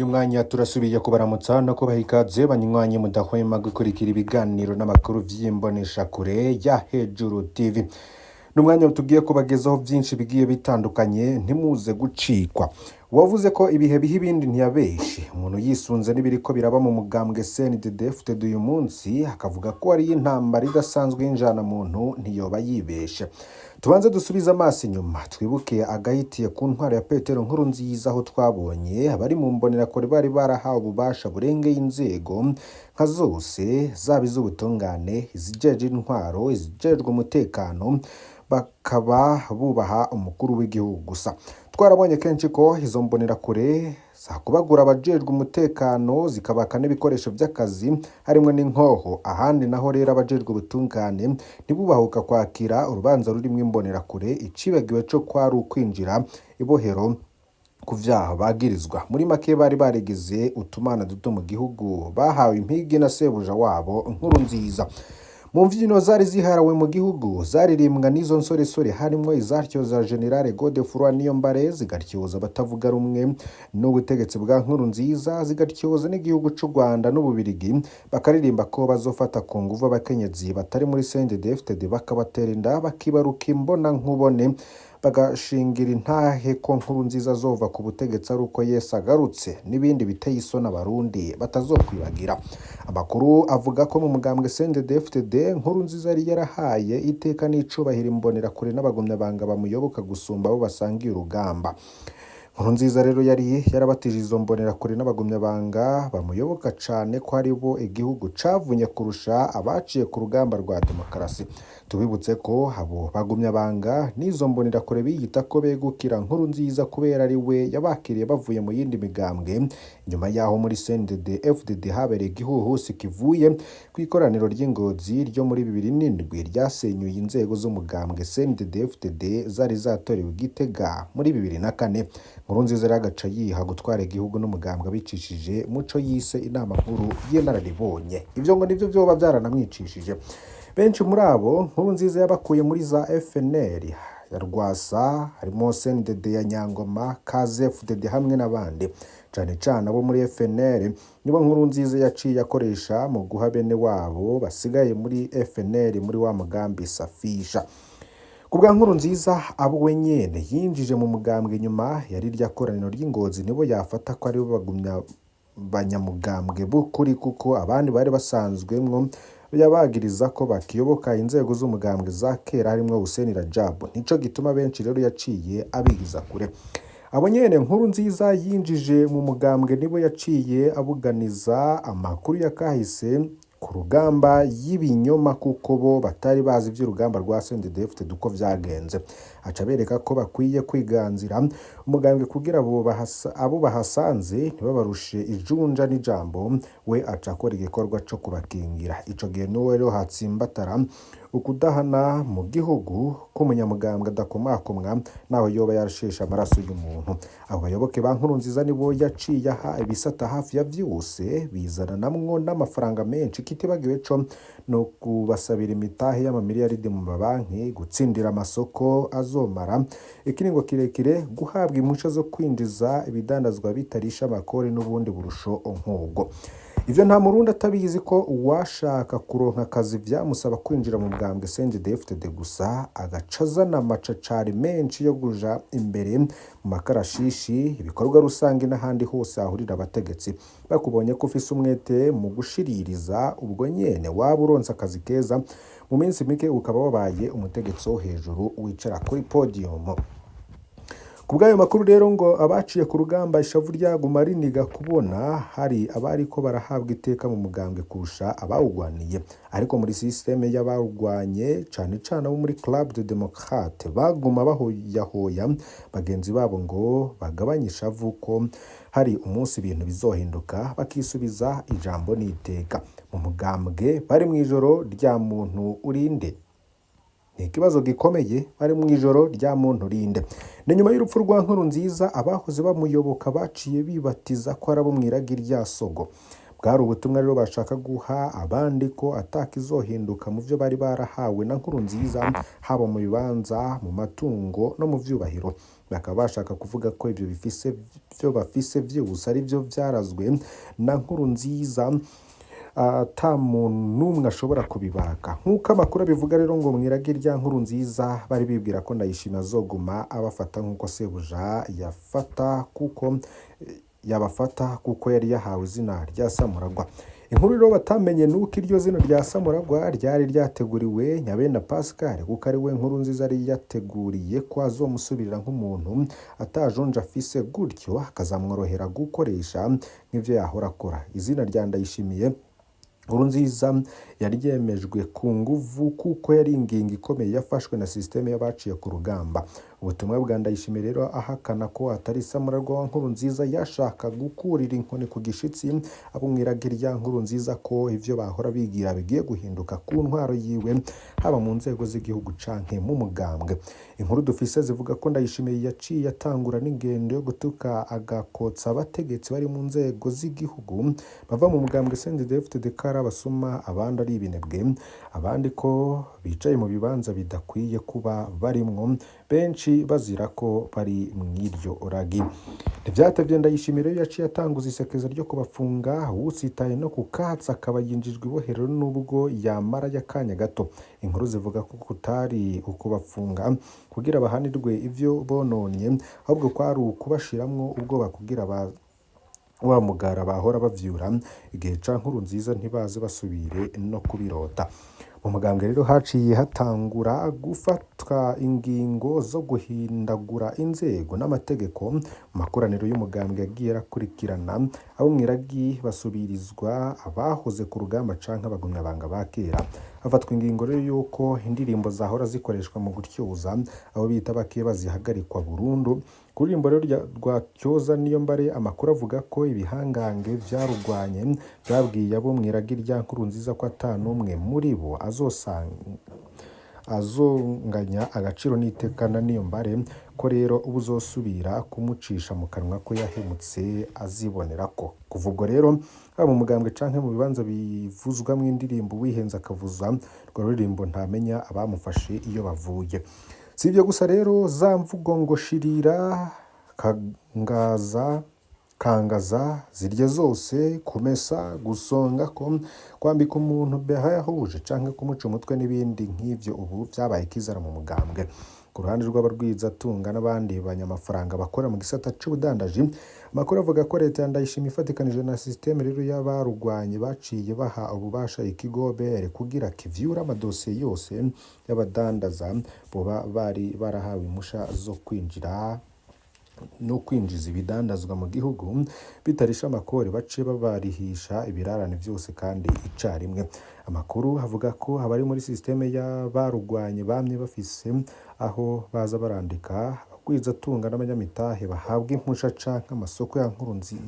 Mwanya turasubiye kubaramutsa no kubaha ikaze, banywanyi mudahwema gukurikira ibiganiro n'amakuru vy'imboneshakure ya Hejuru TV. Ni umwanya tugiye kubagezaho vyinshi bigiye bitandukanye, ntimuze gucikwa. Uwavuze ko ibihe biha ibindi ntiyabeshe. Umuntu yisunze n'ibiriko biraba mu mugambwe CNDD-FDD uyu munsi, akavuga ko ari intambara idasanzwe y'injana muntu, ntiyoba yibeshe. Tubanze dusubize amaso inyuma, twibuke agahitiye ku ntwaro ya Petero Nkurunziza, aho twabonye abari mu mbonerakure bari barahawe ububasha burengeye inzego nka zose, zaba iz'ubutungane, izijejwe intwaro, izijejwe umutekano, bakaba bubaha umukuru w'igihugu gusa. Twarabonye kenshi ko izo mbonerakure zakubagura abajejwe umutekano, zikabaka n'ibikoresho by'akazi harimwo n'inkoho. Ahandi naho rero, abajejwe ubutungane ntibubahuka kwakira urubanza rurimwo imbonerakure, icibagiwe co kwari ukwinjira ibohero ku vyaha bagirizwa. Muri make, bari barigize utumana duto mu gihugu, bahawe impigi na sebuja wabo Nkurunziza. Mu mvyino zari ziharawe mu gihugu zaririmbwa n'izo nsoresore, harimwo izatyoza General Godefroid Niyombare, zigatyoza abatavuga rumwe n'ubutegetsi bwa Nkurunziza, zigatyoza n'igihugu c'u Rwanda n'Ububirigi. Bakaririmba ko bazofata ku nguvu abakenyezi batari muri CNDD-FDD, bakabatera inda, bakibaruka imbona nkubone, bagashingira intahe ko Nkurunziza azova ku butegetsi ari uko Yesu agarutse, n'ibindi biteye isoni Abarundi batazokwibagira. Amakuru avuga ko mu mugambwe CNDD-FDD, Nkurunziza yari yarahaye iteka n'icubahiro imbonerakure n'abagumyabanga bamuyoboka gusumba abo basangiye urugamba. Nkurunziza rero yari yarabatije izo mbonerakure n'abagumyabanga bamuyoboka cane ko ari bo igihugu cavunye kurusha abaciye ku rugamba rwa demokarasi. Tubibutse ko abo bagumyabanga n'izo mbonerakure biyita ko begukira Nkurunziza kubera ari we yabakiriye bavuye mu yindi migambwe, nyuma y'aho muri CNDD FDD habereye igihuhusi kivuye ku ikoraniro ry'Ingozi ryo muri 2007 ryasenyuye inzego z'umugambwe CNDD FDD zari zatorewe i Gitega muri 2004. Nkurunziza rero agaca yiha gutwara igihugu n'umugambwe abicishije muco yise inama nkuru y'inararibonye. Ivyo ngo nivyo vyoba vyaranamwicishije. Benshi muri abo Nkurunziza yabakuye muri za FNL ya Rwasa, harimo CNDD ya Nyangoma, KZFDD hamwe n'abandi. Cane cane abo muri FNL nibo Nkurunziza yaciye akoresha mu guha bene wabo basigaye muri FNL muri wa mugambi Safisha. Ku bwa Nkurunziza, abo we nyene yinjije mu mugambwe nyuma ya rirya koraniro ry'Ingozi nibo yafata ko aribo bagumya banyamugambwe b'ukuri, kuko abandi bari basanzwemwo yabagiriza ko bakiyoboka inzego z'umugambwe za kera, harimwo Hussein Rajab. Nico gituma benshi rero yaciye abigiza kure. Abo nyene Nkurunziza yinjije mu mugambwe nibo yaciye abuganiza amakuru ya kahise ku rugamba y'ibinyoma, kuko bo batari bazi ivy'urugamba rwa CNDD-FDD uko vyagenze. Aca abereka ko bakwiye kwiganzira umugambwe kugira abo bahasanze ntibabarushe ijunja n'ijambo. We aca akora igikorwa co kubakingira. Ico gihe niwe rero hatsimbatara ukudahana mu gihugu, k'umunyamugambwe adakomakomwa naho yoba yarasheshe amaraso y'umuntu. Abo bayoboke ba Nkurunziza nibo yaciye aha ibisata hafi ya vyose, bizana namwo n'amafaranga menshi, kitibagiwe co no kubasabira imitahe y'amamiliyaridi mu mabanki, gutsindira amasoko azomara ikiringo kirekire, guhabwa impusha zo kwinjiza ibidandazwa bitarisha amakori, n'ubundi burusho nk'ubwo. Ivyo nta Murundi atabizi, ko uwashaka kuronka akazi vyamusaba kwinjira mu mugambwe CNDD-FDD gusa, agaca azana amacacari menshi yo kuja imbere mu makarashishi, ibikorwa rusange n'ahandi hose hahurira abategetsi. Bakubonye ko ufise umwete mu gushiririza, ubwo nyene waba uronse akazi keza, mu minsi mike ukaba wabaye umutegetsi wo hejuru wicara kuri podium. Ku bw'ayo makuru rero, ngo abaciye ku rugamba ishavu ryaguma riniga kubona hari abariko barahabwa iteka mu mugambwe kurusha abawugwaniye. Ariko muri système y'abawugwanye, cane cane abo muri Club de Démocrate, baguma bahoyahoya bagenzi babo ngo bagabanye ishavu, ko hari umunsi ibintu bizohinduka, bakisubiza ijambo n'iteka mu mugambwe. Bari mw'ijoro rya muntu urinde, ni ikibazo gikomeye. Bari mu ijoro rya muntu rinde. Ni nyuma y'urupfu rwa Nkurunziza, abahoze bamuyoboka baciye bibatiza ko ari abo mw'iragi rya Sogo. Bwari ubutumwa rero bashaka guha abandi ko atakizohinduka mu vyo bari barahawe na Nkurunziza, haba mu bibanza, mu matungo no mu vyubahiro. Bakaba bashaka kuvuga ko ivyo bifise vyo bafise vyose ari vyo vyarazwe na Nkurunziza, ata muntu n'umwe ashobora kubibaka. Nk'uko amakuru abivuga rero, ngo mw'iragi rya Nkurunziza bari bibwira ko Ndayishimiye azoguma abafata nk'uko sebuja yafata, kuko yabafata kuko yari yahawe izina rya Samuragwa. Inkuru rero batamenye nuko iryo zina rya Samuragwa ryari ryateguriwe Nyabenda Pascal, kuko ari we Nkurunziza yari yateguriye ko azomusubirira nk'umuntu atajonje afise, gutyo akazamworohera gukoresha nk'ivyo yahora akora. Izina rya Ndayishimiye, Nkurunziza yaryemejwe ku nguvu, kuko yari ingingo ikomeye yafashwe na système y'abaciye ku rugamba. Ubutumwa bwa Ndayishimiye rero ahakana ko atari Samuragwa wa Nkurunziza, yashaka gukurira inkoni ku gishitsi abo mw'iragi rya Nkurunziza ko ivyo bahora bigira bigiye guhinduka ku ntwaro yiwe, haba mu nzego z'igihugu canke mu mugambwe. Inkuru dufise zivuga ko Ndayishimiye yaciye atangura n'ingendo yo gutuka agakotsa abategetsi bari mu nzego z'igihugu bava mu mugambwe CNDD-FDD, ko ari abasuma, abandi ari ibinebwe, abandi ko bicaye mu bibanza bidakwiye kuba barimwo, benshi bazira ko bari mw'iryo ragi. Ntivyatevye, Ndayishimiye rero yaciye atanguza isekeza ryo kubafunga, uwutsitaye no ku katsi akaba yinjijwe ibohero nubwo yamara y'akanya gato. Inkuru zivuga ko kutari ukubafunga kugira bahanirwe ivyo bononye, ahubwo kwari ukubashiramwo ubwoba kugira ba wa mugara bahora bavyura igihe ca Nkurunziza ntibaze basubire no kubirota. Mu mugambwe rero haciye hatangura gufatwa ingingo zo guhindagura inzego n'amategeko. Mu makoraniro y'umugambwe yagiye arakurikirana, abo mw'iragi basubirizwa abahoze ku rugamba canke abagumyabanga ba kera. Hafatwa ingingo rero yuko indirimbo zahora zikoreshwa mu gutyoza abo bita bakeba zihagarikwa burundu. Ku ruririmbo rero rwa Tyoza niyo mbare, amakuru avuga ko ibihangange vyarugwanye vyabwiye abo mw'iragi rya Nkurunziza ko ata n'umwe muri bo azonganya agaciro n'iteka na Niyombare, ko rero ubuzosubira kumucisha mu kanwa ko yahemutse azibonera ko. Kuva ubwo rero, haba mu mugambwe canke mu bibanza bivuzwamwo indirimbo, uwihenze akavuza urwo ruririmbo ntamenya abamufashe iyo bavuye. Si ibyo gusa rero, za mvugo ngo shirira, kangaza, kangaza, zirya zose, kumesa, gusonga, ko kwambika umuntu beret rouge canke kumuca umutwe n'ibindi nk'ivyo, ubu vyabaye kizara mu mugambwe. Ku ruhande rw'abarwizatunga n'abandi banyamafaranga bakora mu gisata c'ubudandaji, amakuru avuga ko leta ya Ndayishimiye ifatikanije na système rero y'abarugwanye baciye baha ububasha ikigo OBR kugira kivyure amadosiye yose y'abadandaza boba bari barahawe impusha zo kwinjira no kwinjiza ibidandazwa mu gihugu bitarisha amakori, bace babarihisha ibirarane vyose kandi icarimwe. Amakuru avuga ko abari muri système y'abarugwanye bamye bafise aho baza barandika abagwizatunga n'abanyamitahe bahabwa impusha canke amasoko ya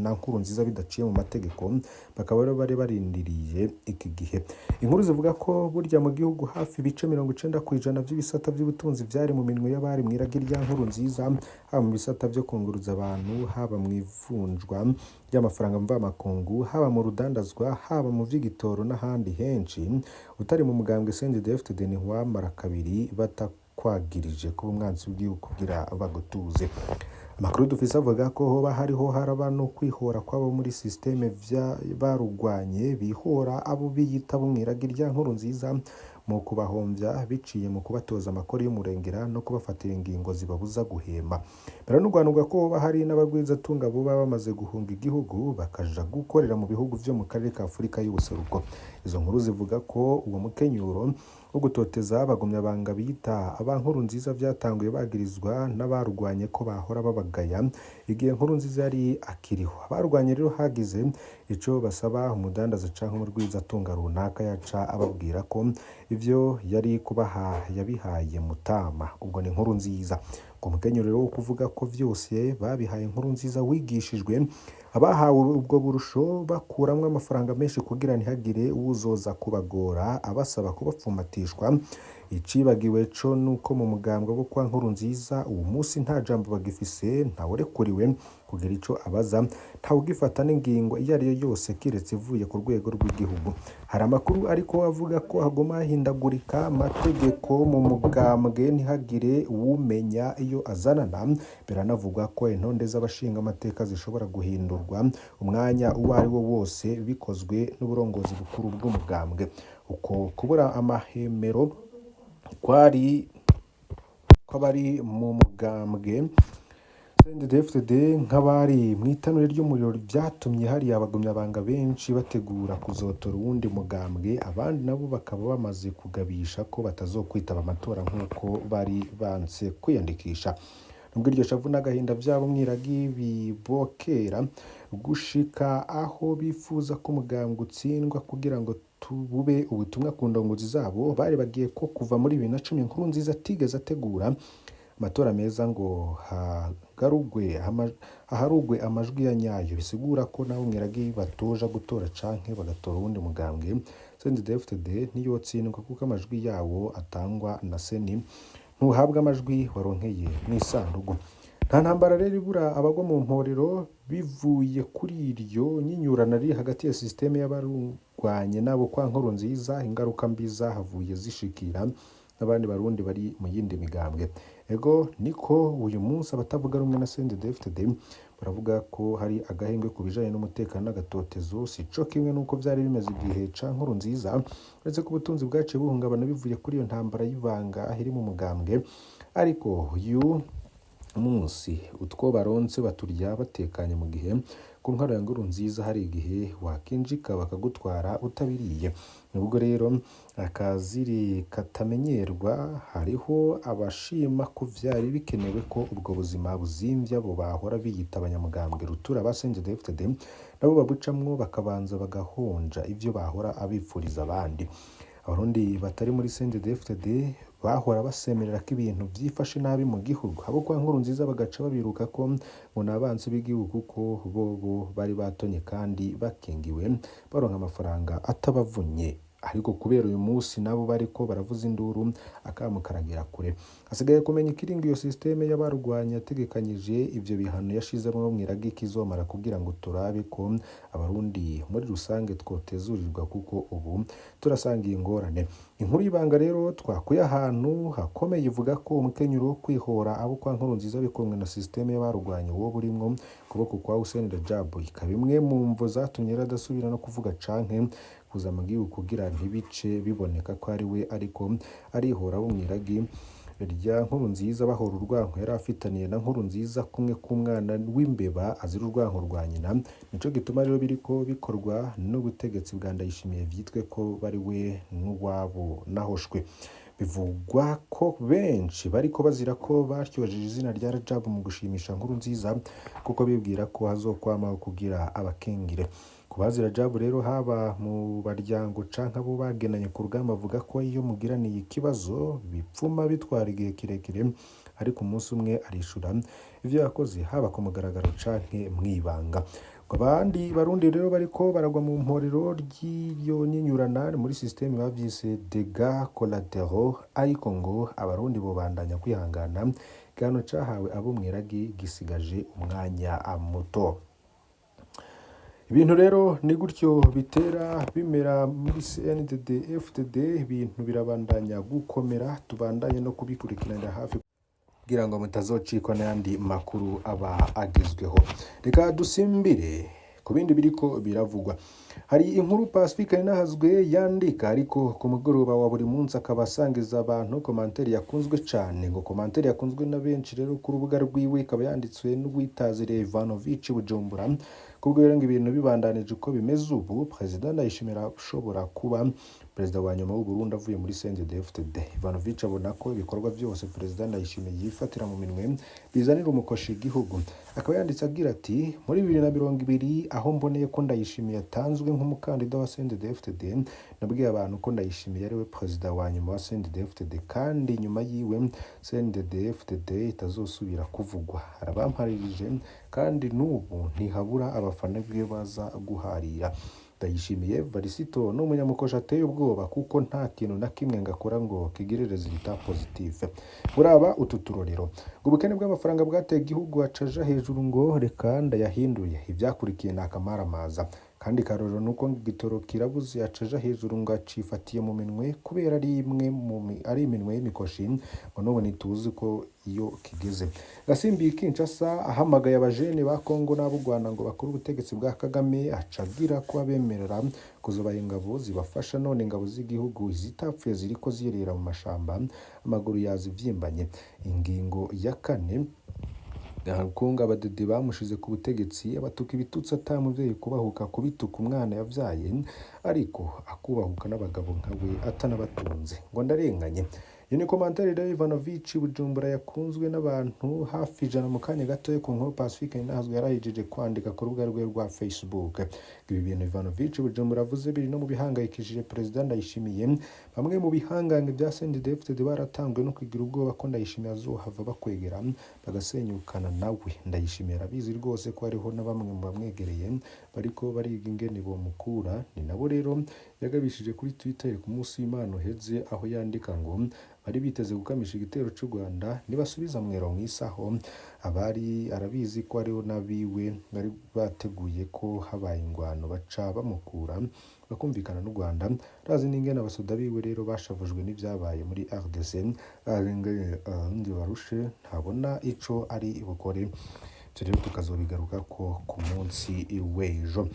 na Nkurunziza bidaciye mu mategeko, bakaba rero bari barindiriye iki gihe. Inkuru zivuga ko burya mu gihugu hafi ibice 90% vy'ibisata vy'ubutunzi vyari mu minwe y'abari mw'iragi rya Nkurunziza, haba mu bisata vyo kunguruza abantu, haba mu ivunjwa ry'amafaranga mvamakungu, haba mu rudandazwa, haba mu vy'igitoro n'ahandi henshi. Utari mu mugambwe CNDD-FDD ntiwamara kabiri batakwagirije kuba umwansi w'igihugu kugira bagutuze. Amakuru dufise avuga ko hoba hariho haraba no kwihora kw'abo muri système barugwanye bihora abo biyita bo mw'iragi rya Nkurunziza mu kubahomvya biciye mu kubatoza amakori y'umurengera no kubafatira ingingo zibabuza guhema. Biranugwanugwa ko hoba hari n'abagwizatunga boba bamaze guhunga igihugu bakaja gukorera mu bihugu vyo mu karere ka Afurika y'ubuseruko. Izo nkuru zivuga ko uwo mukenyuro wo gutoteza abagumyabanga bita aba Nkurunziza vyatanguye bagirizwa n'abarugwanye ko bahora babagaya igihe Nkurunziza yari akiriho. Abarwanye rero hagize ico basaba umudandaza canke umurwizatunga runaka, yaca ababwira ko ivyo yari kubaha yabihaye Mutama, ubwo ni Nkurunziza. Ngo mukenyuro rero wo kuvuga ko vyose babihaye Nkurunziza wigishijwe, abahawe ubwo burusho bakuramwo amafaranga menshi kugira ntihagire uwuzoza kubagora abasaba kubapfumatishwa. Icibagiwe co nuko mu mugambwe wo kwa Nkurunziza uwo munsi nta jambo bagifise, ntawurekuriwe kugira ico abaza, ntawugifata n'ingingo iyo ariyo yose kiretse ivuye ku rwego rw'igihugu. Hari amakuru ariko avuga ko haguma hahindagurika amategeko mu mugambwe ntihagire uwumenya iyo azanana. Biranavugwa ko intonde z'abashinga amateka zishobora guhindurwa umwanya uwo ari wo wose bikozwe n'uburongozi bukuru bw'umugambwe. Uko kubura amahemero kwari kw'abari mu mugambwe CNDD-FDD nk'abari mu itanura ry'umuriro vyatumye hari abagumyabanga benshi bategura kuzotora uwundi mugambwe, abandi nabo bakaba bamaze kugabisha ko batazokwitaba amatora nk'uko bari banse kwiyandikisha. Nubwo iryo shavu n'agahinda vyabo mwiragi bibokera gushika aho bifuza ko umugambwe utsindwa kugira ngo tubube ubutumwa ku ndongozi zabo, bari bagiye ko kuva muri 2010 Nkurunziza atigeze ategura amatora meza ngo haharugwe amajwi ya nyayo, bisigura ko nabo mwiragi batoja gutora canke bagatora uwundi mugambwe. CNDD-FDD ntiyotsindwa kuko amajwi yawo atangwa na CENI, ntuhabwa amajwi waronkeye mw'isandugu. Nta ntambara rero ibura abagwa mu mporero bivuye kuri iryo nyinyurana riri hagati ya systeme y'abarwanye n'abo kwa Nkurunziza. Ingaruka mbi zahavuye zishikira n'abandi Barundi bari mu yindi migambwe. Ego niko uyu munsi abatavuga rumwe na CNDD-FDD baravuga ko hari agahengwe ku bijanye n'umutekano n'agatotezo, sico kimwe n'uko vyari bimeze igihe ca Nkurunziza, uretse ko ubutunzi bwaciye buhungabana bivuye kuri iyo ntambara y'ibanga iri mu mugambwe. Ariko uyu munsi utwo baronse baturya batekanye, mu gihe ku ntwaro ya Nkurunziza hari igihe wakinjika bakagutwara utabiriye. Nubwo rero akaziri katamenyerwa, hariho abashima ko vyari bikenewe ko ubwo buzima buzimvye abo bahora biyita abanyamugambwe rutura ba CNDD-FDD nabo babucamwo, bakabanza bagahonja ivyo bahora abipfuriza abandi. Abarundi batari muri CNDD-FDD bahora basemerera ko ibintu vyifashe nabi mu gihugu, abo kwa Nkurunziza bagaca babiruka ko ngo ni abansi b'igihugu, kuko bobo bari batonye kandi bakingiwe, baronka amafaranga atabavunye. Ariko kubera uyu munsi nabo bariko baravuza induru, akamo karagera kure. Hasigaye kumenya ikiringo iyo systeme y'abarwanya yategekanyije ivyo bihano yashizemwo mwiragi kizomara, kugira ngo turabe ko Abarundi muri rusange twotezurirwa, kuko ubu turasangiye ingorane. Inkuru y'ibanga rero twakuye ahantu hakomeye ivuga ko umukenyuro wo kwihora abo kwa Nkurunziza bikumwe na systeme y'abarwanya uwo burimwo kuboko kwa Hussein Rajab, ikaba imwe mu mvo zatumye adasubira no kuvuga canke kuza mu gihugu kugira ntibice biboneka ko ari we ariko arihora abo mwiragi rya Nkurunziza, bahora urwanko yari afitaniye na Nkurunziza kumwe k'umwana w'imbeba azira urwanko rwa nyina. Nico gituma rero biriko bikorwa n'ubutegetsi bwa Ndayishimiye vyitwe ko bari we n'uwabo nahoshwe. Bivugwa ko benshi bariko bazira ko baryojeje izina rya Rajab mu gushimisha Nkurunziza, kuko bibwira ko hazokwamaho kugira abakingire. Ku bazi Rajab rero, haba mu baryango canke abo bagenanye ku rugamba, avuga ko iyo mugiraniye ikibazo bipfuma bitwara igihe kirekire, ariko umunsi umwe arishura ivyo yakoze, haba ku mugaragaro canke mw'ibanga. Abandi Barundi rero bariko baragwa mu mporero ry'iyo nyinyurana muri systeme bavyise dégâts collatéraux, ariko ngo Abarundi bobandanya kwihangana, igihano cahawe abo mwiragi gisigaje umwanya muto. Ibintu rero ni gutyo bitera bimera muri CNDD FDD, ibintu birabandanya gukomera, tubandanye no kubikurikiranira hafi kugira ngo mutazocikwa n'ayandi makuru aba agezweho. Reka dusimbire ku bindi biriko biravugwa. Hari inkuru Pacifique Ninahazwe yandika ariko ku mugoroba wa buri munsi, akaba asangiza abantu commentaire yakunzwe cane. Ngo commentaire yakunzwe na benshi rero ku rubuga rwiwe ikaba yanditswe n'uwitazire Ivanovic Bujumbura. Kubwo rero ngo ibintu bibandanije uko bimeze ubu, Perezida Ndayishimiye ashobora kuba perezida wa nyuma w'u Burundi avuye muri CNDD-FDD. Ivanovic abona ko ibikorwa byose Perezida Ndayishimiye yifatira mu minwe bizanira umukoshi igihugu. Akaba yanditse agira ati: "Muri 2020 aho mboneye ko Ndayishimiye yatanzwe nk'umukandida wa CNDD-FDD, nabwiye abantu ko Ndayishimiye ari we perezida wa nyuma wa CNDD-FDD kandi nyuma yiwe CNDD-FDD itazosubira kuvugwa. Arabamparije kandi n'ubu ntihabura abafana biwe baza guharira." Ndayishimiye Varisito ni umunyamukosha ateye ubwoba kuko nta kintu na kimwe ngakora ngo kigire résultat positif. Muraba utu turorero. Ubukene bw'amafaranga bwateye igihugu, acaja hejuru ngo reka ndayahinduye. Ivyakurikiye ni akamaramaza. Kandi karorero nuko ngo igitoro kirabuze, acaja hejuru ngo acifatiye mu minwe kubera ari imwe mu ari iminwe y'imikoshi, ngo n'ubu ntituzi ko iyo kigeze. Gasimbi Kinshasa ahamagaye abajene ba Kongo n'ab'u Rwanda ngo bakore ubutegetsi bwa Kagame, aca agira ko abemerera kuzobaha ingabo zibafasha. None ingabo z'igihugu zitapfuye ziriko zirira mu mashamba, amaguru yazivyimbanye. Ingingo ya kane, Kunga abadede bamushize ku butegetsi, abatuka ibitutsi ata muvyeyi kubahuka kubituka umwana yavyaye, ariko akubahuka n'abagabo nkawe atanabatunze, ngo ndarenganye. Iyo ni commentaire rero Ivanovic Bujumbura yakunzwe n'abantu hafi 100 mu kanya gatoya ku nkuru Pacifique Nahazwe yarayijeje kwandika ku rubuga rwe rwa Facebook. Ibi bintu Ivanovic Bujumbura avuze biri no mu bihangayikishije Perezida Ndayishimiye. Bamwe mu bihangange bya CNDD-FDD baratanzwe no kugira ubwoba ko Ndayishimiye azohava bakwegera bagasenyukana nawe. Ndayishimiye arabizi rwose ko hariho na bamwe mu bamwegereye bariko bariga ingene bomukura. Ni nabo rero yagabishije kuri Twitter ku munsi w'Imana uheze, aho yandika ngo bari biteze gukamisha igitero c'u Rwanda nibasubiza mwero mw'isaho. Abari arabizi ko hariho n'abiwe bari bateguye ko habaye ingwano baca bamukura bakumvikana n'u Rwanda. Arazi n'ingene abasoda biwe rero bashavujwe n'ivyabaye muri RDC. Arazi ingene abarundi barushe, ntabona ico ari bukore. Ivyo rero tukazobigarukako ku munsi w'ejo.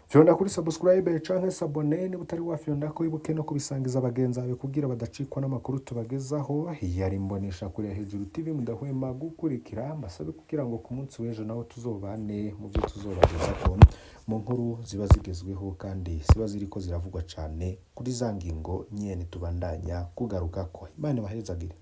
Fyonda kuri subscribe canke s'abonner niba utari wafyonda ko, ibuke no kubisangiza bagenzi bawe kugira badacikwa n'amakuru tubagezaho. Yari imbonesha kure Hejuru TV mudahwema gukurikira. Mbasabe kugira ngo ku munsi w'ejo naho tuzobane mu byo tuzobagezako mu nkuru ziba zigezweho kandi ziba ziriko ziravugwa cane kuri za ngingo nyene tubandanya kugarukako. Imana ibahezagire.